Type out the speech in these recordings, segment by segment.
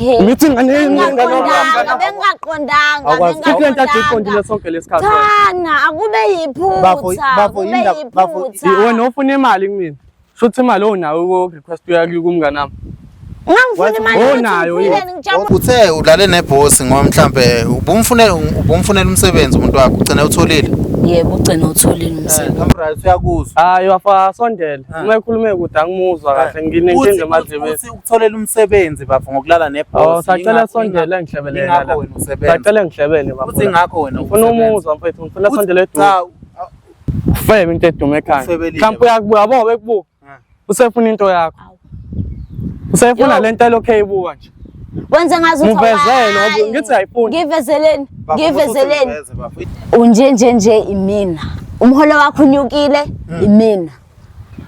Ngithi ngane Bengingaqondanga, bengingaqondanga, Awukwazi- Ithi lento ade bengingaqondanga. iqondile sonke lesikhathi. Thana, akube yiphutha, Bafo- bafo, kube bafo, yiphutha. Wena ufuna imali kumina. Shuthi imali onayo uku request uya kumngane wami. Ngangifuna imali Oh, yokuthi nayo ngiphile, yini? ngijabule. Uthe ulale nebhosi ngoba mhlambe ubumfunela umsebenzi umuntu wakho ugcine utholile. Yebo, ugcina utholile umsebenzi. Mhlawumbe right uyakuzwa. Hayi wafa sondele. Uma ekhulume kude angimuzwa kahle nginenkinga emadlebeni. Uthi ukutholela umsebenzi bafo ngokulala nebhosi. Oh, sacela sondele ngihlebele Ingakho la. wena usebenza. Sacela ngihlebele bafo. Uthi ingakho wena Ngifuna usebenza. umuzwa mfethu, ngifuna sondele eduze. Cha, Ufebe into edume ekhaya. Ufebelile, Mhlawumbe uyakubuka yabo bekubuka. Ah. Usefuna into yakho. Usefuna Yo. lento elokhu eyibuka nje. Wenze ngazuthi Muvezele, ngoba hayi. ngithi ayifuni. Ngivezeleni, bafo, ngivezeleni. uthi uveze, bafo. Unje nje nje imina. Umholo wakho unyukile imina.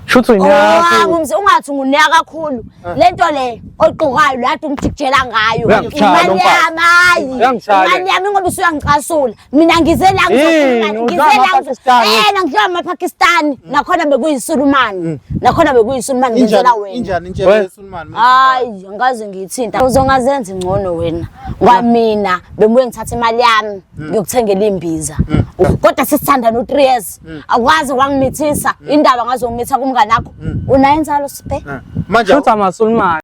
Shuthi Owami unyaka. ungathi ngunika kakhulu. Lento le oygqokayo la ade ungijikijela ngayo. Uyangishaya Imali lo mfazi. yami hayi. Uyangishaya le. Imali yami ngoba usuyangicasula. Mina ngize la Yini, ngizokhuluma udlala ngize la amaPakistani? Eh ngidlala amaPakistani. Nakhona bekuyisulumani. Nakhona bekuyisulumani ngenzela Injani wena. injani intshebe We- yesulumani? Hayi, angikaze ngiyithinta. Uzongazenza ngcono wena. Kwamina bengibuye ngithatha imali yami ngiyokuthengela imbiza. Kodwa sisithanda no 3 years. Akwazi wangimithisa indaba ngazongimitha kumngane wakho. Unayo inzalo Siphe? Manje Shuthi amasulumane.